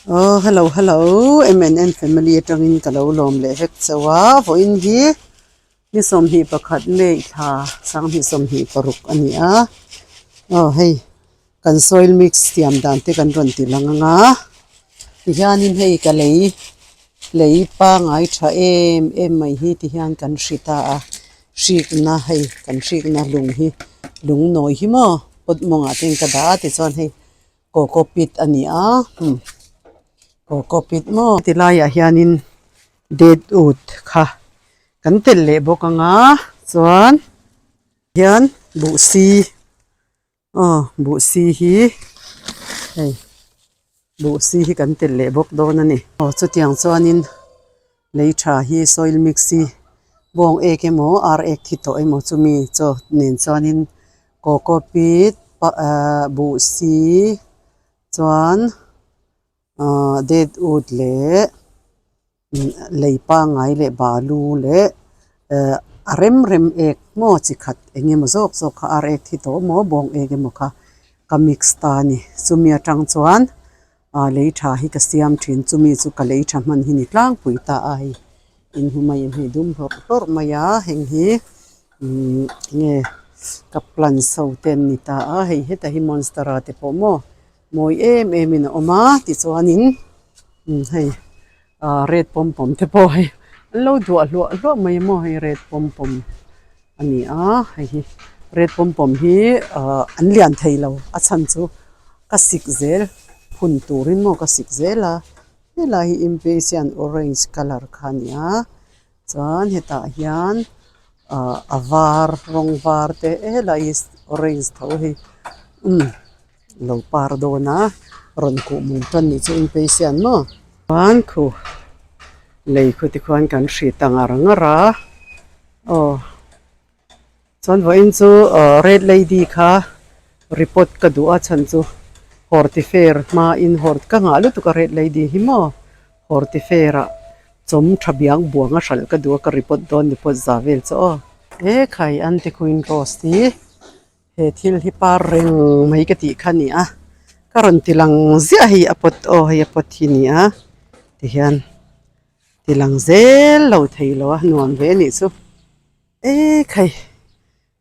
Aw hello hello MNN family atangin ka lo lawm leh vek chauh a vawiin hi ni 21 May thla 2026 a ni a aw hei kan soil mix siam dan te kan rawn ti lang ang a tihianin hei ka lei lei pangai tha em em mai hi tihian kan hri ta a hrikna hei kan hrikna lung hi lung nawi hi maw pot mawngah te ka dah a tichuan hei coco pit a ni a umm coco pit maw ti laiah hianin dead wood kha kan telh leh bawk ang a chuan hian buhsi. Aw buhsi hi hei buhsi hi kan telh leh bawk dawn a ni. Aw chutiang chuanin lei tha hi soil mix hi bawng ek emaw ar ek thi tawh emaw chumi chaw nen chuanin coco pit ahh buhsi chuan ahh dead wood leh lei pangngai leh balu leh ehh a rem rem ek maw chi khat eng emaw zawk zawk kha ar ek thi tawh maw bawng ek emaw kha ka mix ta a ni chumi atang chuan ah lei tha hi ka siam thin chumi chu ka lei tha hman hi ni tlangpui ta a hei inhmu mai em hei dum hlawrh hlawrh mai a heng hi umm enge ka plants ho te an ni ta a hei heta hi monstera te pawh maw. Mawi em em in a awm a tichuanin hei ah red pawm pawm te pawh hei an lo duah hluah hluah mai maw hei red pawm pawm a ni a hei hi red pawm pawm hi ah an lian thei lo a chhan chu ka sik zel phun turin maw ka sik zel a helai hi impatian orange colour kha a ni a chuan hetah hian ah a var rawng var te helai hi orange tho hei umm. Lo par dawn a rawn kuh mum tan nih chu inpeisian maw. Chuan khu lei khu tikhuan kan hri ta ngar ngar a aw chuan vawiin chu aw red lady kha report ka duh a chhan chu horti fair hmain hort ka nghah lutuk a red lady hi maw horti fair ah chawm tha biang buang a hralh ka duh a ka report dawn ni pawh za vel chu aw. Ekhai anti queen rose hi. He thil hi par reng mai ka tih kha a ni a ka rawn ti lang ziah hei a pot aw hei a pot hi a ni a tihian ti lang zel lo thei lo a nuam ve anih chu ekhai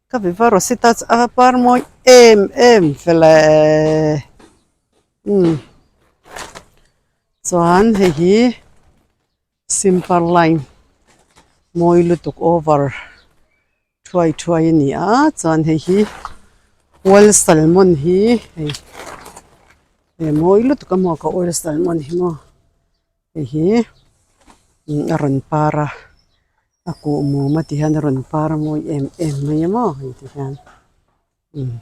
ka viva rosita chu a par mawi em em fel e umm chuan hei hi. Simple line mawi lutuk over thuai thuai a ni a chuan hei hi oil salmon hi hei he mawi lutuk a maw ka oil salmon hi maw hei hi a rawn par a a kuh mum a ti hian a rawn par a mawi em em mai a maw hei ti hian umm.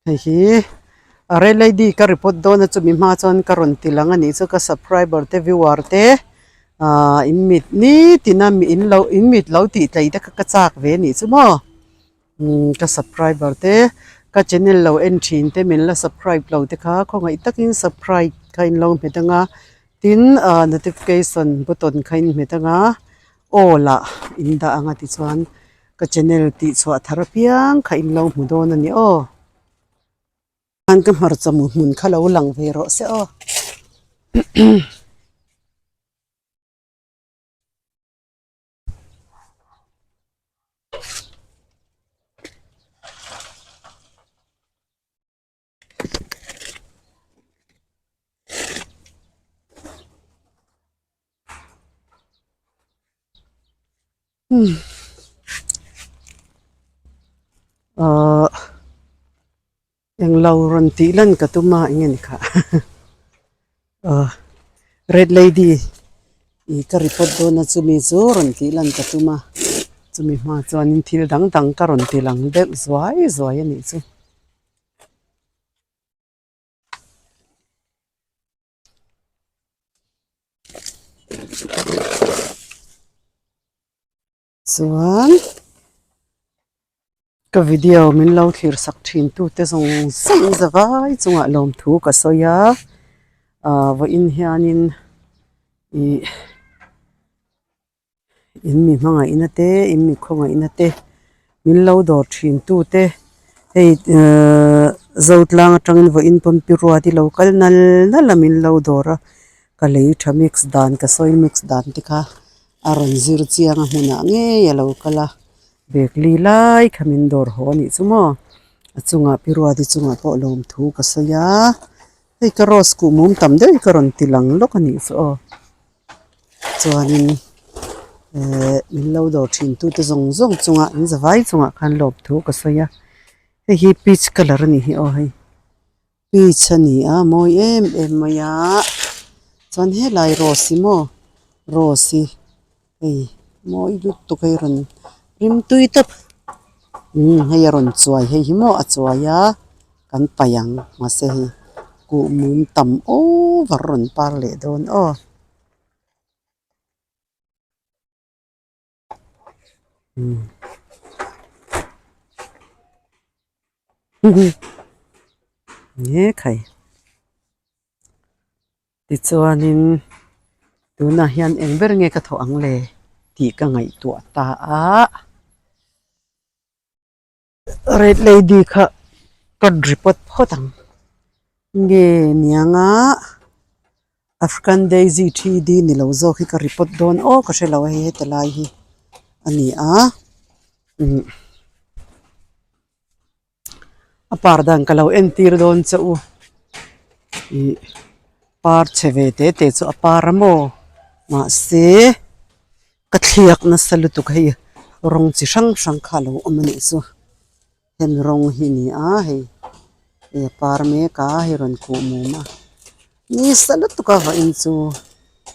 Hei hi a red lady ka report dawn a chumi hma chuan ka rawn ti lang a nih chu ka subscriber te viewer te ahh in mit nitin a mi in lo in mit lo tih tlei te kha ka chak ve a nih chu maw umm ka subscriber te ka channel lo en thin te min la subscribe lo te kha khawngaih takin subscribe kha in lo hmet ang a tin ahh notification button kha in hmet ang a aw lah in dah ang a tichuan ka channel tih chhuah thar apiang kha in lo hmu dawn a ni aw an ka hmarcha mu hmun kha lo lang ve rawh se aw. Ahh englo rawn tih lan ka tum a eng nge ni kha ahh red lady ih ka report dawn a chumi chu rawn tih lan ka tum a chumi hma chuanin thil dang dang ka rawn ti lang deuh zuai zuai a nih chu. Chuan ka video min lo thlir sak thin tute zawng zawng zavai chungah lawmthu ka sawi a ah vawiin hianin ih In mi hmangaihna te in mi khawngaihna te min lo dawr thin tu te hei ehh Zotlang atangin vawiin pawn pi ruat hi lo kal nal nal a min lo dawr a ka lei tha mix dan ka sawi mix dan te kha a rawn zir chiang a hmunah ngei a lo kal a bag li lai kha min dawr haw a nih chu maw a chungah pi ruat hi chungah pawh lawmthu ka sawi a hei ka rose kuhmum tam deuh hi ka rawn ti lang lawk a nih chu aw. Chuanin ehh min lo dawr thin tute zawng zawng chungah an zavai chungah khan lawm thu ka sawi a hei hi peach colour a nih hi aw hei peach a ni a mawi em em mai a chuan helai rose hi maw rose hi hei mawi lutuk hei rawn rim tui tawp umm hei a rawn chuai hei hi maw a chuai a kan paih ang mahse hei kuhmum tam over rawn par leh dawn aw. Tichuanin tunah hian eng ber nge ka thawh ang le tih ka ngaihtuah ta a. Red lady kha ka report phawt ang nge niang a African daisy 3D ni lo zawk hi ka report dawn aw ka hre lo a hei heti lai hi a ni a umm a par dan ka lo entir dawn che u ih par chhe ve te te chu a par a maw mahse. Ka thliak nasa lutuk hei rawng chi hrang hrang kha a lo awm a nih chu hemi rawng hi a ni a hei hei a par mek a hei rawn khuh mum a nisa lutuk a vawiin chu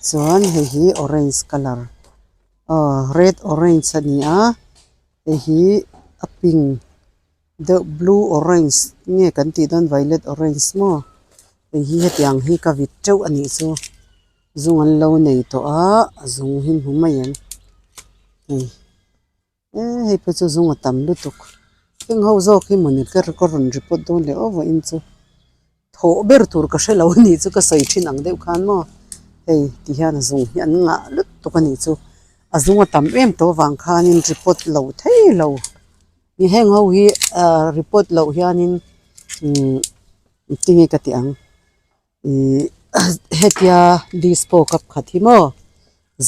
chuan hei hi orange colour aw red orange a ni a hei hi a pink deuh blue orange nge kan tih dawn violet orange maw hei hi hetiang hi ka vit teuh a nih chu. Zung an lo nei tawh a a zung hi hmu mai ang hei eh hei pawh chu zung a tam lutuk heng ho zawk hi mawni ber ka rawn report dawn leh aw vawiin chu thawh ber tur ka hrelo a nih chu ka sawi thin ang deuh khan maw hei ti hian a zung hi an ngah lutuk a nih chu a zung a tam em tawh avang khanin report lo thei lo ni heng ho hi ah report loh hianin umm tinge ka tih ang. Ihh hetia disco cup khat hi maw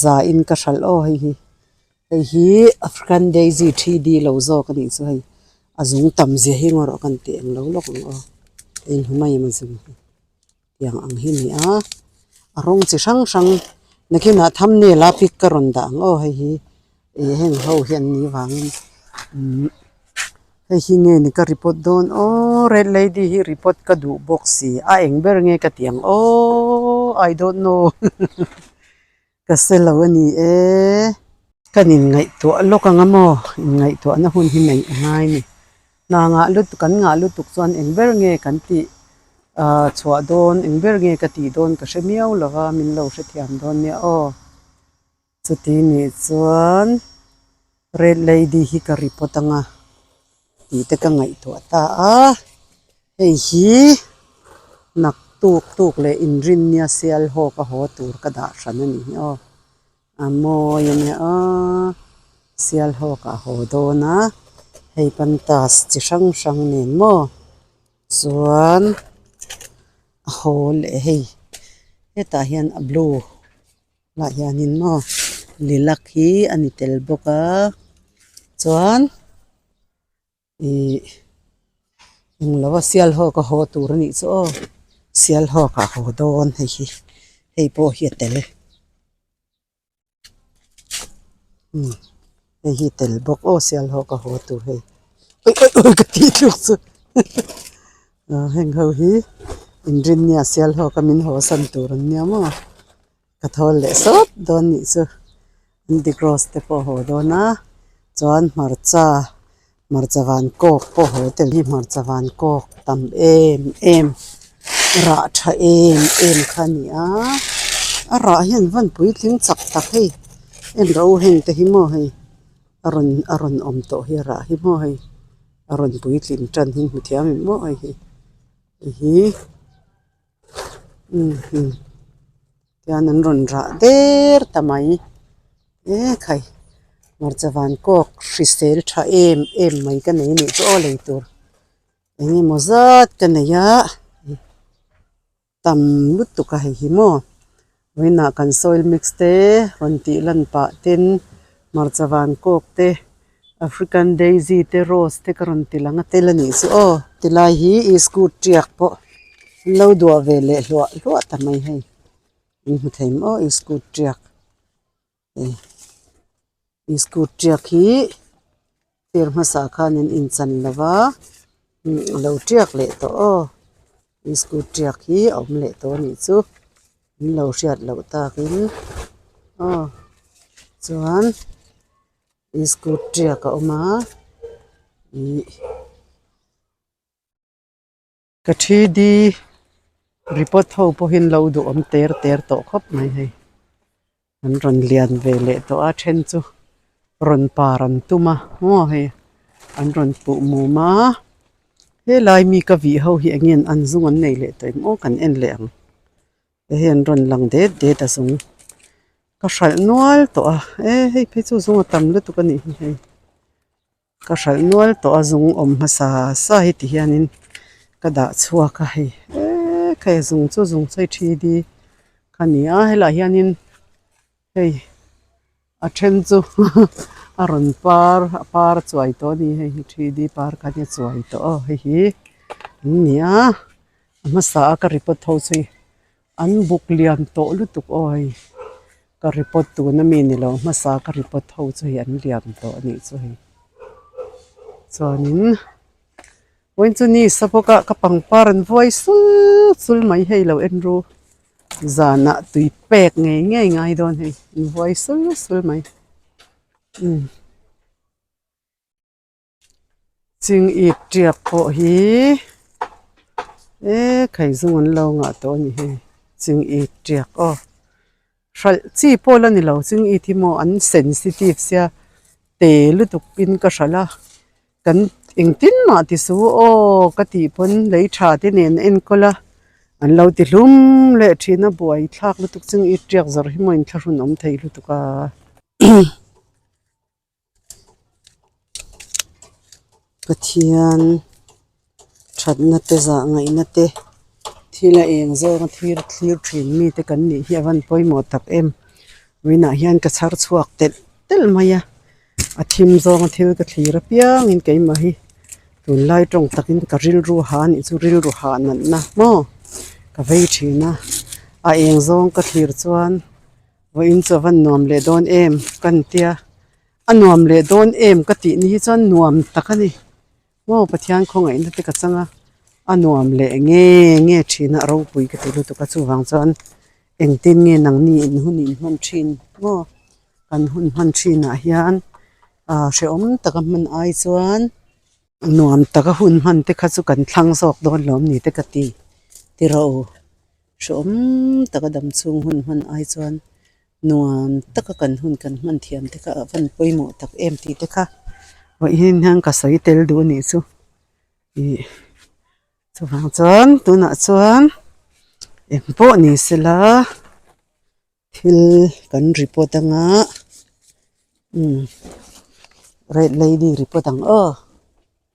za in ka hralh aw hei hi hei hi African daisy 3D lo zawk a nih chu hei a zung tam zia hi ngaw rawh kan tih ang lo lawk ang aw eng hi mai emaw zung hi tiang ang hi a ni a a rawng chi hrang hrang nakinah thumbnail a pic ka rawn dah ang aw hei hi ih heng ho hi an nih vangin umm hei hi nge ni ka report dawn aw red lady hi report ka duh bawk si a eng ber nge ka tih ang aw I don't know ka se lo a ni e kan inngaihtuah lawk ang a maw inngaihtuahna hun hi neih a ngai a ni hna ngah lutuk kan ngah lutuk chuan eng ber nge kan tih ah chhuah dawn eng ber nge ka tih dawn ka hre miau lo va min lo hrethiam dawn nia aw. Chuti nih chuan red lady hi ka report anga tih te ka ngaihtuah ta a hei hi naktuk tuk leh inrinnia sial haw ka haw tur ka dah hran a ni hi aw a mawi a nia aw sial haw ka haw dawn a hei pantas chi hrang hrang nen maw chuan a haw leh hei hetah hian a blue. Tah hianin maw lilac hi a ni tel bawk a chuan ihh englo a sialhawk a haw tur a nih chu aw sialhawk ah a haw dawn hei hi hei pawh hi a tel umm hei hi a tel bawk aw sialhawk a haw tur hei awi awi awi ka tih tluk chu heng ho hi inrinnia sialhawk a min haw san tur an nia maw. Ka thawl leh sawt dawn nih chu Andy Cross te pawh a haw dawn a chuan hmarcha hmarcha van kawk pawh a haw tel hi hmarcha van kawk tam em em rah tha em em kha a ni a a rah hian van puitling chak tak hei en ro heng te hi maw hei a rawn a rawn awm tawh hi a rah hi maw hei a rawn puitling tan hi hmu thiam em maw hei hi hei hi. Tihian an rawn rah der ta mai e khai hmarcha van kawk hrisel tha em em mai ka nei anih chu aw lei tur. Eng emaw zat ka nei a tam lutuk a hei hi maw vawiinah kan soil mix te rawn tih lan pah ten hmarcha van kawk te african daisy te rose te ka rawn ti lang a tel a nih chu aw tilai hi iskut tiak pawh an lo duah ve leh hluah hluah ta mai hei in hmu thei maw iskut tiak. Iskut tiak hi tir hmasa khan an inchan lo va a lo tiak leh tawh aw iskut tiak hi a awm leh tawh a nih chu an lo hriat loh takin aw chuan iskut tiak a awm a ih. Ka 3D report ho pawhin lo duhawm ter ter tawh khawp mai hei. An rawn lian ve leh tawh a then chu rawn par an tum a maw hei an rawn puh mum a helai mi ka vih ho hi eng nge an zung an nei leh tawh em aw kan en leh ang hei an rawn lang det det a zung ka hralh nual tawh a e hei phei chu zung a tam lutuk a nih hi hei. Ka hralh nual tawh a zung awm hmasa sa hi ti hianin ka dah chhuak a hei eee hei zung chu zung chu hei 3D kha ni a helaiah hianin hei a then chu a rawn par a par chuai tawh a ni hei hi 3D par kha nia chuai tawh aw hei hi an ni a a hmasa a ka report ho chu hei an buk lian tawh lutuk aw hei. Ka report tuna mi ni lo hmasa ka report ho chu hei an lian tawh a nih chu hei. Chuanin vawiin chu ni sa bawk a ka pangpar an vuai sul sul mai hei lo en ru zanah tui pek ngei ngei ngai dawn hei an vuai sul sul mai umm. Ching ip tiak pawh hi eee khaizung an lo ngah tawh a ni hei ching ip tiak aw hralh chi pawh la ni lo ching ip hi maw an sensitive sia te lutuk in ka hralh a kan engtin mah ti su aw ka tih pawn lei tha te nen a enkawl a an lo ti hlum leh thin a buai thlak lutuk ching ip tiak zawrh hi maw inthlahrun awm thei lutuk a. Pathian thatna te zah ngaihna te thil a eng zawnga thil thlir thin mite kan nih hi a van pawimawh tak em vawiinah hian ka chhar chhuak telh telh mai a a thim zawnga thil ka thlir apiangin keimah hi tunlai tawng takin ka rilru ha anih chu rilru ha natna maw ka vei thin a a eng zawng ka thlir chuan. Vawiin chu a van nuam leh dawn em ka ni tia a nuam leh dawn em ka tih ni hi chuan nuam tak a ni maw Pathian khawngaihna te ka chang a a nuam leh nge nge thin a ropui ka ti lutuk a chuvang chuan engtin nge nangni in hun in hman thin maw kan hun hman thin ah hian ah hrehawm taka hman ai chuan nuam taka hun hman te kha chu kan thlang zawk dawn lawm ni te ka ti tiraw. Hrehawm taka dam chhung hun hman ai chuan nuam taka kan hun kan hman thiam te kha a van pawimawh tak em tih te kha vawiin hian ka sawi tel duh a nih chu ih chuvang chuan tunah chuan eng pawh ni sela thil kan report anga umm red lady report ang aw.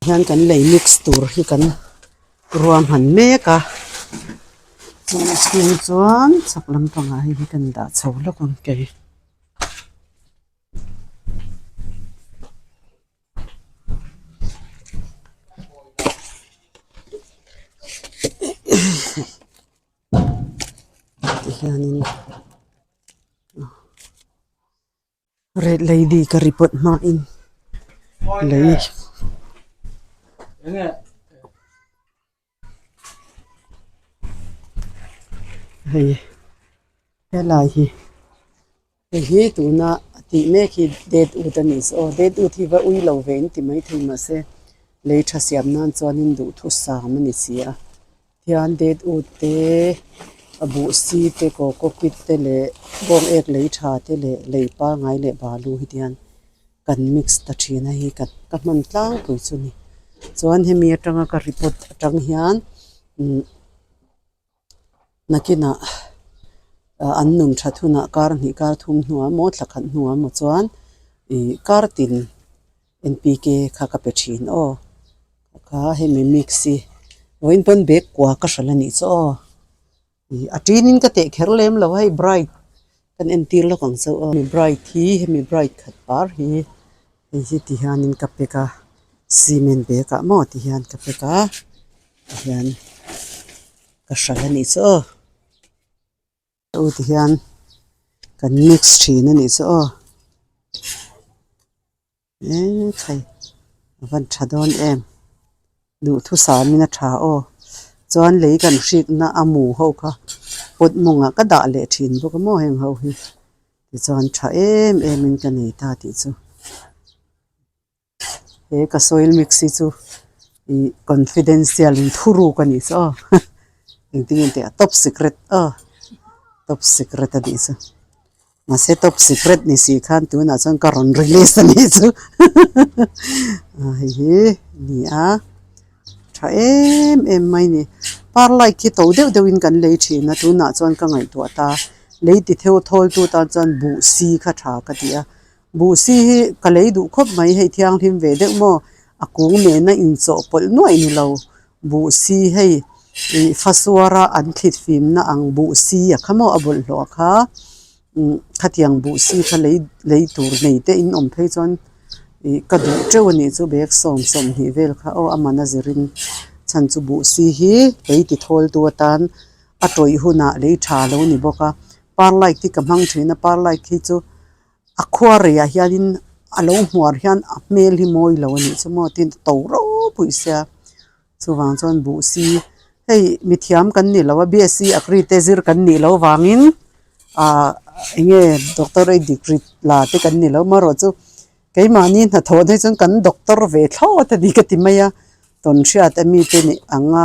Hian kan lei mix tur hi kan ruahman mek a chuan a chhung chuan chhak lampangah hei hi kan dah chho lawk ang kei. Tihianin. Red lady ka report hmain lei hei helai hi hei hi tuna a tih mek hi dead wood a nih chu aw dead wood hi va ui lo ve in ti maithei mahse lei tha siam nan chuanin duhthusam a ni si a. Hian dead wood te a buh si te cocopeat te leh bawng ek lei tha te leh lei pangai leh balu hi tihian kan mix ta thin a hei ka ka hman tlangpui chu a ni chuan hemi atanga ka report atang hian umm nakinah ah an nun that hunah kar hnih kar thum hnuah emaw thla khat hnuah emaw chuan ih kar tin N P K kha ka pe thin aw. Kha hemi mix hi vawiin pawn bag kua ka hralh a nih chu aw ih a tinin ka teh kher lem lo a hei bright kan entir lawk ang chu aw hemi bright hi hemi bright khat par hi hei hi ti hianin ka pack a cement bag ah maw ti hian ka pack a tihian ka hralh a nih chu aw. Aw ti hian kan mix thin a nih chu aw ekhai a van tha dawn em duhthusam in a tha aw chuan lei kan hrikna a mu ho kha pot mawngah ka dah leh thin bawk a maw heng ho hi tichuan tha em em in ka nei ta tih chu. He ka soil mix hi chu ih confidential in thuruk a nih chu aw engtin nge tih a top secret aw top secret a nih chu mahse top secret ni si khan tunah chuan ka rawn release a nih chu hei hi a ni a tha em em mai a ni par light hi to deuh deuhin kan lei thin a tunah chuan ka ngaihtuah ta lei ti theu thawl tu tan chuan buh si kha tha ka ti a. Buh si hi ka lei duh khawp mai hei thianghlim ve deuh maw a kung nena inchawhpawlh nuaih ni lo buh si hei ih fasuara an thlit fimna ang buh si a kha maw a bawlhhlawh a kha umm khatiang buh si kha lei lei tur nei te in awm phei chuan ih ka duh teuh a nih chu bag sawm sawmhnih vel kha aw a man a zirin chhan chu buh si hi lei ti thawl tu atan a tawih hunah lei tha lo ni bawk a par light hi ka hmang thin a par light hi chu. A khua reiah hianin a lo hmuar hian a hmel hi mawi lo a nih chu maw tin to ropui sia chuvang chuan buh si hei mithiam kan ni lo a B S C agri te zir kan nih loh vangin ah eng nge doctorate degree la te kan ni lo amaherawh chu keimahni hnathawh hi chuan kan doctor ve thlawt a ni ka ti mai a tawnhriat a mite nih ang a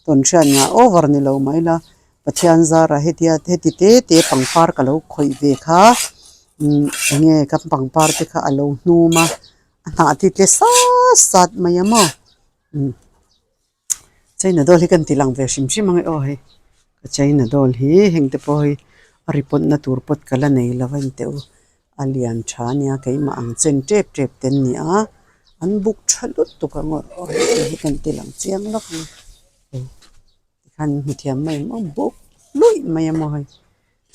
tawnhriat ngah over ni lo mai la. Pathian zarah hetia heti te te pangpar ka lo khawih ve kha umm eng nge kan pangpar te kha a lo hnum a a hnah te tle sat sat mai a maw umm china dawl hi kan ti lang ve hrim hrim ang e aw hei ka china dawl hi heng te pawh hi a ri pawt na tur pawt ka la nei lo a ni teh u a lian tha a nia keimah ang chen tep tep te an ni a an buk tha lutuk ang aw aw hei hi kan ti lang chiang lawk ang hei. Tikhan hmu thiam mai ang maw buk luih mai a maw hei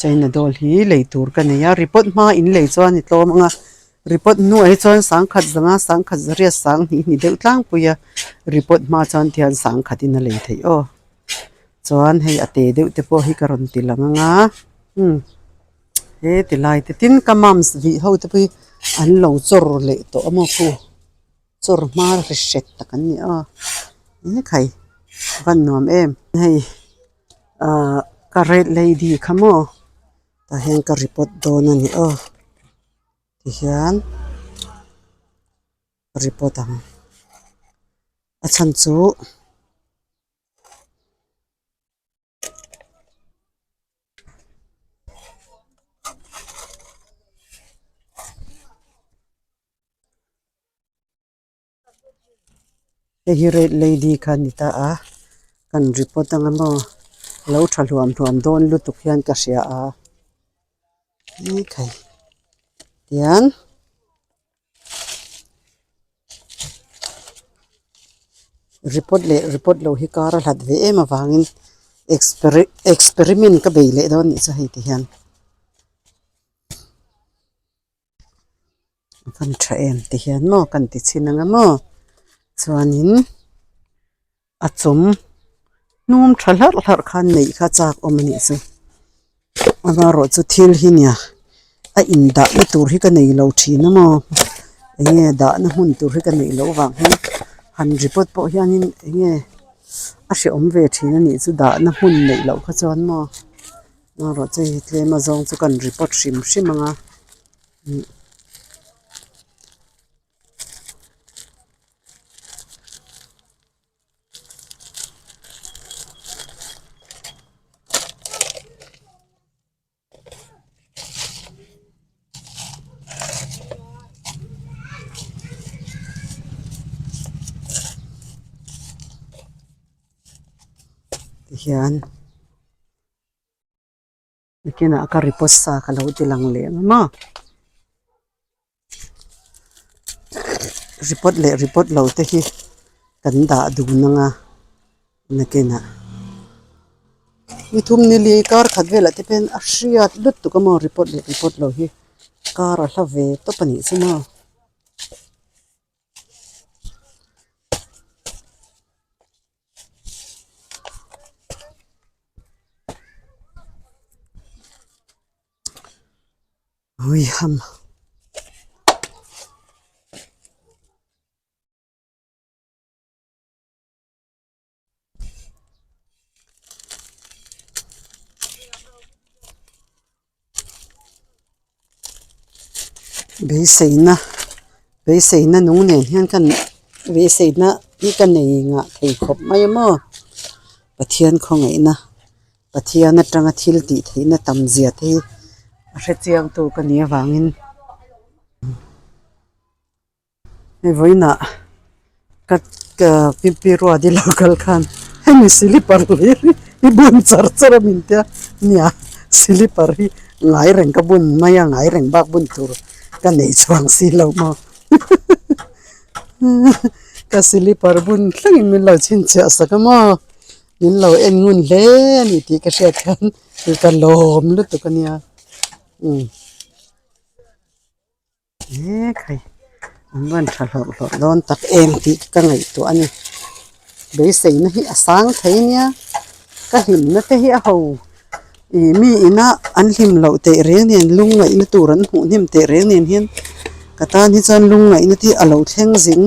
china doll hi lei tur ka nei a report hma in lei chuan i tlawm ang a report hnuah hi chuan sangkhat zanga sangkhat zariat sang hnih hnih deuh tlangpui a report hma chuan tihian sangkhat in a lei theih aw chuan hei a te deuh te pawh hi ka rawn ti lang ang a umm he ti lai te tin ka mums vih ho te pawh hi an lo chawr leh tawh a maw khu. Chawr hma ri hret tak an ni a ekhai van nuam em hei ahh ka red lady kha maw tah hian ka report dawn a ni aw tihian ka report ang a chhan chu. Hei hi red lady kha a ni ta a kan report anga maw lo tha hluam hluam dawn lutuk hian ka hria a ekhai tian report leh report lo hi kar a hlat ve em avangin exper experiment ka bei leh dawn anih chu hei ti hian. A van tha em ti hian maw kan ti chhin ang a maw chuanin a chawm hnum tha hlarh hlarh khan neih kha chak awm a nih chu amaherawhchu thil hi nia a indahna tur hi ka nei lo thin a maw eng nge dahna hmun tur hi ka neih loh vang hian han report pawh hianin eng nge a hrehawm ve thin a nih chu dahna hmun neih loh kha chuan maw. Amaherawhchu hei tlem a zawng chu kan report hrim hrim ang a Tihian. Nakinah ka report sa ka lo ti lang leh ang maw report leh report lo te hi. Kan dah dun anga nakinah nithum nili kar khat velah te pawh hian a hriat lutuk a maw report leh report lo hi kar a hla ve tawp a nih chu maw. Huiham. Beiseina beiseina nung nen hian ka beiseina hi ka nei ngah thei khawp mai a maw Pathian khawngaihna Pathian atanga thil tih theihna tam zia te hi a hrechiang tu ka nih avangin. Hei vawiinah ka ka pi ruat i lo kal khan hemi silipar hlir hi i bun char char a min tia nia silipar hi ngai reng ka bun mai a ngai reng bak bun tur ka nei chhuang si lo maw ka silipar bun thlengin min lo chhinchhiah sak a maw min lo en ngun hle a ni tih ka hriat khan ka lawm lutuk a nia umm. He khai an rawn tha hlawrh hlawrh dawn tak em tih ka ngaihtuah a ni beiseina hi a sang thei nia ka hlimna te hi a ho ih mi ina an hlim loh teh reng nen lungngaihna tur an hmuh hnem teh reng nen hian ka tan hi chuan lungngaihna te a lo thleng zing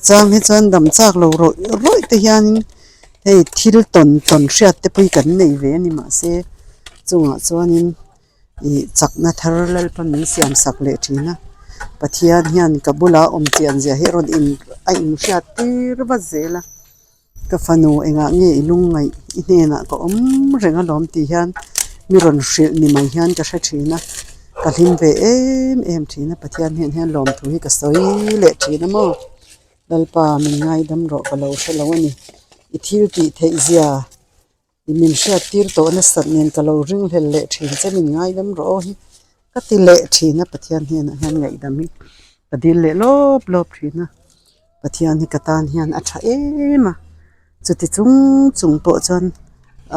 chang hi chuan dam chak lo rawih rawih te hianin hei thil tawn tawn hriat te pawh hi kan nei ve a ni mahse chungah chuanin. Ih chakna thar Lalpa min siam sak leh thin a Pathian hian ka bula awm chian zia hi a rawn in a inhriat tir vat zel a ka fanu engah nge i lungngaih i hnenah ka awm reng alawm tih hian mi rawn hrilh ni mai hian ka hre thin a ka hlim ve em em thin a Pathian hnenah hian lawmthu hi ka sawi leh thin a maw Lalpa min ngaidam rawh ka lo hre lo a ni i thil tih theih zia. Min hriat tir tawh nasat nen ka lo ring hlel leh thin che min ngaidam rawh aw hi ka ti leh thin a Pathian hnenah hian ngaihdam hi ka dil leh lawp lawp thin a Pathian hi ka tan hian a tha em a chuti chung chung pawh chuan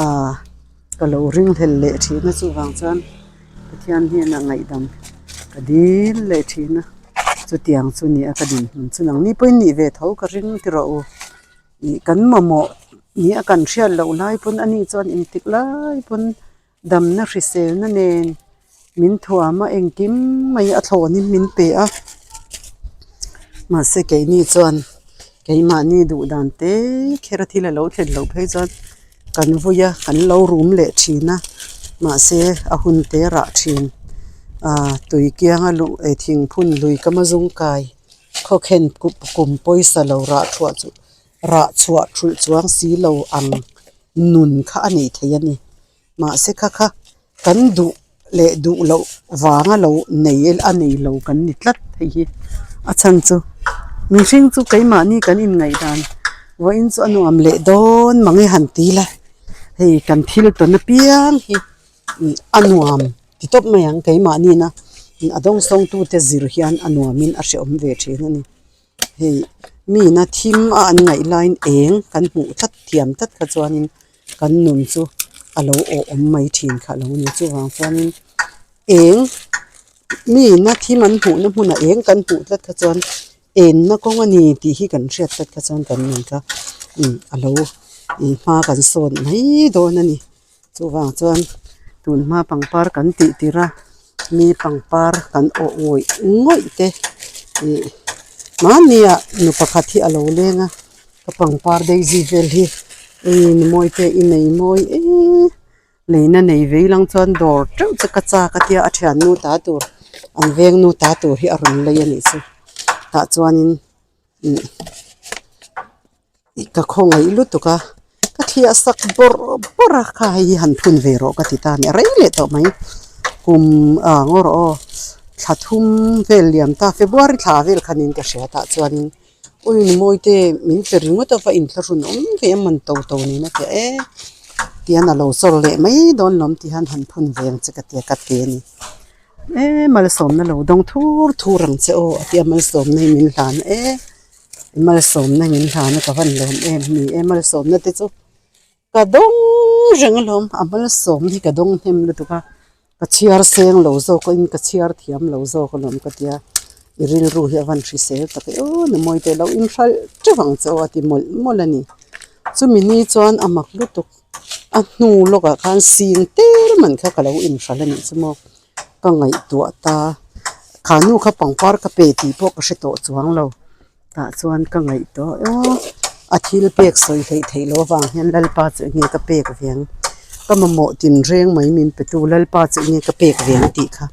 ah ka lo ring hlel leh thin a chuvang chuan Pathian hnenah ngaihdam ka dil leh thin a chutiang chu nia ka dinhmun chu nangni pawhin nih ve tho ka ring ti rawh u. Ih kan mamawh ni a kan hriat loh lai pawn ani chuan engtik lai pawn damna hriselna nen min thuam a engkim mai a thlawnin min pe a mahse keini chuan keimahni duh dan te kher a thil a lo thlen loh phei chuan kan vui a kan lo rum leh thin a mahse a hun te rah thin ah tui kianga luh eh thingphun lui kam a zung kai. Khawkhen kum pawisa lo rah chhuah chu rah chhuah thulh chuang si lo ang nun kha a nei thei a ni. Mahse kha kha kan duh leh duh loh vanga lo nei a nei lo kan ni tlat hei hi. A chhan chu mihring chu keimahni kan inngaihdan vawiin chu a nuam leh dawn mang e han ti la hei kan thil tawn apiang hi. A nuam ti tawp mai ang keimahni na a dawngsawngtute zir hian a nuamin a hrehawm ve thin a ni. Hei mina thim a an ngaih laiin eng kan hmuh tlat thiam tlat kha chuanin kan nun chu a lo awhawm mai thin kha a lo ni. Chuvang chuanin eng mina thim an hmuhna hmunah eng kan hmuh tlat kha chuan enna kawng a ni tih hi kan hriat tlat kha chuan kan nun kha a lo hma kan sawn mai dawn a ni. Chuvang chuan tun hma pangpar kan tih tirh a mi pangpar kan awh ngawih ngawih te ih mahnia nu pakhat hi a lo leng a ka pangpar daisy vel hi eng in mawi te i nei mawi em leina nei vei lang chuan dawr teuh chu ka chak a tia a thiannu ta tur an vengnu ta tur hi a rawn lei a nih chu tah chuanin ih. Ka khawngaih lutuk a, ka thliah sak bawrh bawrh a kha hei hi han phun ve rawh ka ti ta a ni a rei leh tawh mai kum ah ngaw rawh aw thla thum vel liam ta February thla vel khanin ka hria tah chuanin ui ni mawi te min pe ringawt a va inthlahrun awm ve a man to to niin a ti a e tihian a lo sawr leh mai dawn lawm tih hian han phun ve ang che ka ti a ka ti a ni e malsawmna lo dawng thur thur ang che aw a ti a malsawmna hi min hlan e. Malsawmna min hlan a ka van lawm em ni e malsawmna te chu ka dawng reng alawm a malsawmna hi ka dawng hnem lutuk a ka chhiar seng lo zawk in ka chhiar thiam lo zawk alawm ka tia i rilru hi a van hrisel tak e aw na mawi te lo inhralh teuh ang che aw a ti mawlh mawlh a ni chumi ni chuan a mak lutuk a hnu lawkah khan sing tel man kha ka lo inhralh a nih chu maw. Ka ngaihtuah ta, kha nu kha pangpar ka pe tih pawh ka hre tawh chuang lo. Tah chuan ka ngaihtuah aw, a thil pek sawi hleih theih loh avang hian Lalpa chu enge ka pek ve ang, ka mamawh tinreng mai min petu Lalpa chu enge ka pek ve ang tih kha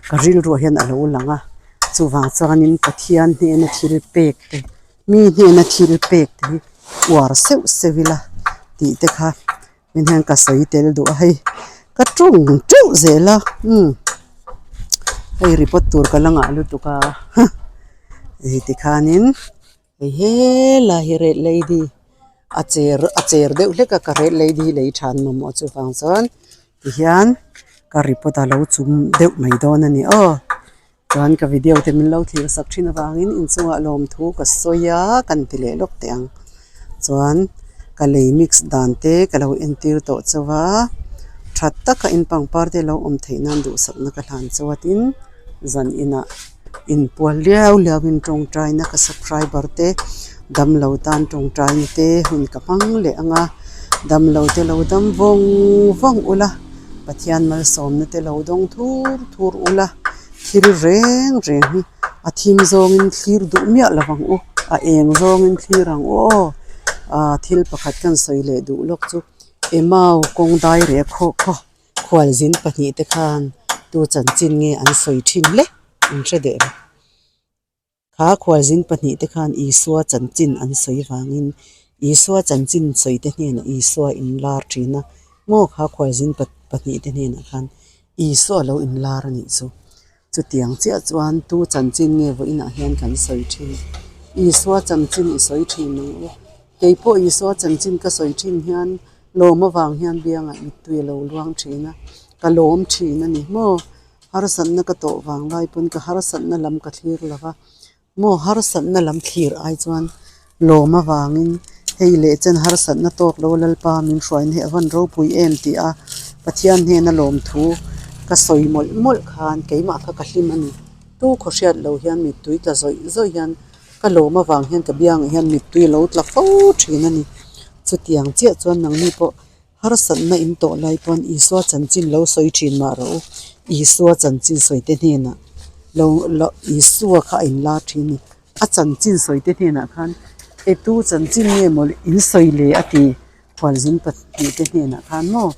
ka rilruah hian a lo lang a. Chuvang chuanin Pathian hnena thil pek te, mi hnena thil pek te hi uar seuh seuh ila tih te kha. Min hian ka sawi tel duh a hei ka tawng teuh zel a umm hei report tur ka la ngah lutuk a hei tikhanin hei helai hi red lady a cher a cher deuh hlek a ka red lady lei than mamawh chuvang chuan tihian ka report a lo chum deuh mai dawn a ni aw chuan ka video te min lo thlir sak thin avangin inchungah lawmthu ka sawi a kan ti leh lawk teh ang chuan ka lei mix dan te ka lo entir tawh chauh a tha taka in pangpar te lo awm theih nan duhsakna ka hlan chauh a tin zan inah inpual liau liau in tawngtaina ka subscriber te damlo tan tawngtaina te hun ka hmang leh ang a damlo te lo dam vawng vawng ula. Pathian malsawmna te lo dawng thur thur ula, thil reng reng hi a thim zawngin thlir duh miah lo ang u, a eng zawngin thlir ang u aw. Aaa thil pakhat kan sawi leh duh lawk chu Emau kawng dai reh khaw khaw khualzin pahnihte khan tu chanchin nge an sawi thin hle an hre deh lo. Kha khualzin pahnihte khan Isua chanchin an sawi vangin Isua chanchin sawite hnenah Isua inlar thin a, maw kha khualzin pahnihte hnenah khan Isua lo inlar a nih chu. Chutiang chiah chuan tu chanchin nge vawiinah hian kan sawi thin? Isua chanchin i sawi thin ang u. Kei pawh Isua chanchin ka sawi thin hian lawm avang hian biangah mittui a lo luang thin a, ka lawm thin a ni maw? Harsatna ka tawh vang lai pawn ka harsatna lam ka thlir lo va, maw harsatna lam thlir ai chuan lawm avangin hei leh chen harsatna tawk lo Lalpa min hruaina hi a van ropui em tih a Pathian hnena lawmthu ka sawi mawlh mawlh khan keimah kha ka hlim a ni. Tu khaw hriat lo hian mittui tla zawih zawih hian ka lawm avang hian ka biangah hian mittui a lo tla fo thin a ni. Chutiang chiah chuan nangni pawh Harsatna in tawh lai pawn Isua chanchin lo sawi thin mah rawh u. Isua chanchin sawite hnenah lo lo Isua kha a inlar thin a ni. A chanchin sawite hnenah khan e tu chanchin nge maw in sawi le a ti khualzin pahnihte hnenah khan maw.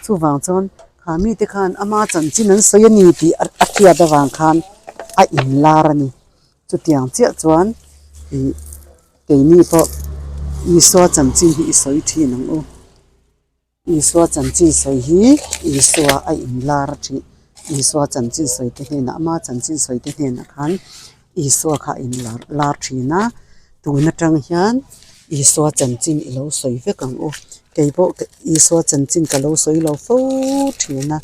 Chuvang chuan kha mite khan ama chanchin an sawi a ni tih a hriat avang khan a inlar a ni. Chutiang chiah chuan ih keini pawh Isua chanchin hi i sawi thin ang u. Isua chanchin sawi hi Isua a inlar a tih. Isua chanchin sawi te hnenah ama chanchin sawi te hnenah khan Isua kha a inlar lar thin a. Tun atang hian Isua chanchin i lo sawi vek ang u. Kei pawh Isua chanchin ka lo sawi lo fo thin a.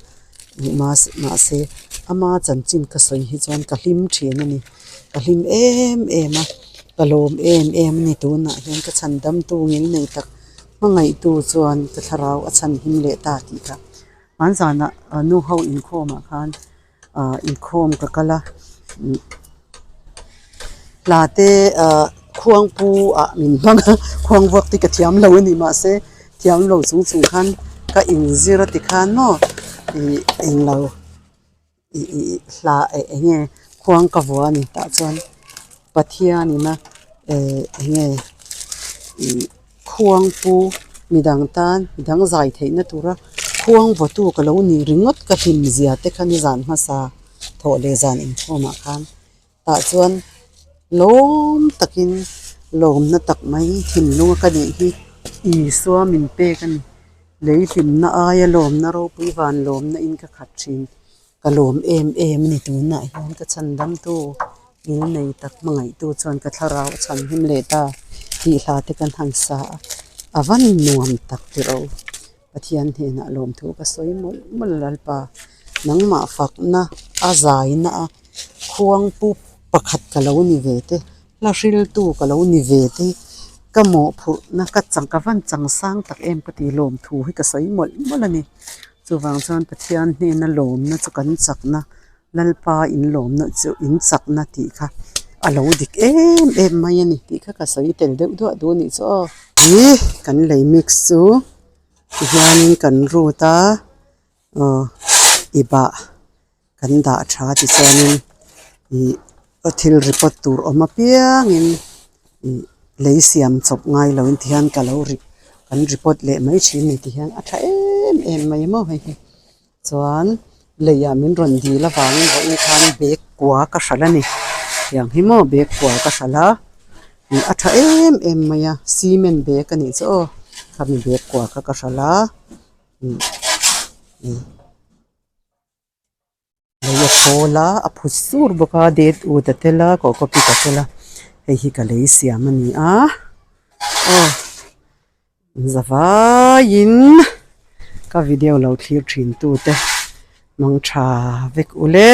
Mahse ama chanchin ka sawi hi chuan ka hlim thin a ni. Ka hlim em em a, ka lawm em em a ni. Tunah hian ka chhan damtu ngil nei tak hmangaihtu chuan ka thlarau a chhan him leh ta tih kha. Hmanzanah nu ho inkhawmah khan ah inkhawm ka kal a hla te ah khuangpu ah min hmang a khuang vuak te ka thiam lo a ni mahse thiam lo chung chung khan ka inzir a tikhan maw ih englo ih ih hla eh eng nge khuang ka vua a ni tah chuan Pathianin a eh eng nge ih. Khuangpu midang tan midang zai theihna tura khuang vawtu ka lo ni ringawt ka hlim zia te kha nizan hmasa thawh leh zan inkhawmah khan tah chuan lawm takin lawmna tak mai thinlunga ka neih hi Isua min pek a ni. Lei hlimna aia lawmna ropui van lawmna in ka khat thin. Ka lawm em em a ni tunah hian ka chhan damtu ngil nei tak hmangaihtu chuan ka thlarau a chhan him leh ta tih hla te kan han sa a, a van nuam tak tiro. Pathian hnenah lawmthu ka sawi mawlh mawlh a Lalpa nangmah fakna a zaina a khuangpu pakhat ka lo ni ve te. Hla hriltu ka lo ni ve te hi ka mawhphurhna ka chang ka van chang sang tak em ka tih lawm thu hi ka sawi mawlh mawlh a ni. Chuvang chuan Pathian hnena lawmna chu kan chakna Lalpa in lawmna chu in chakna tih kha a lo dik em em mai a ni tih kha ka sawi tel deuh duah duh a nih chu aw. Ih kan lei mix chu tihianin kan rut a aw i bah kan dah tha tichuanin ih thil report tur awm apiangin ih lei siam chawp ngai loin tihian ka lo rip kan report leh mai thin a ni tihian a tha em em mai maw hei hi. Chuan leiah min rawn dil avangin vawiin khan bag kua ka hralh a ni tiang hi maw bag kua ka hralh a ih a tha em em mai a cement bag a nih chu aw khami bag kua kha ka hralh a ih ih lei a khawl a a phut sur bawk a det ut a tel a cocopeat a tel a hei hi ka lei siam a ni a aw. Zavaiin ka video lo thlir thin tute mang tha vek ule.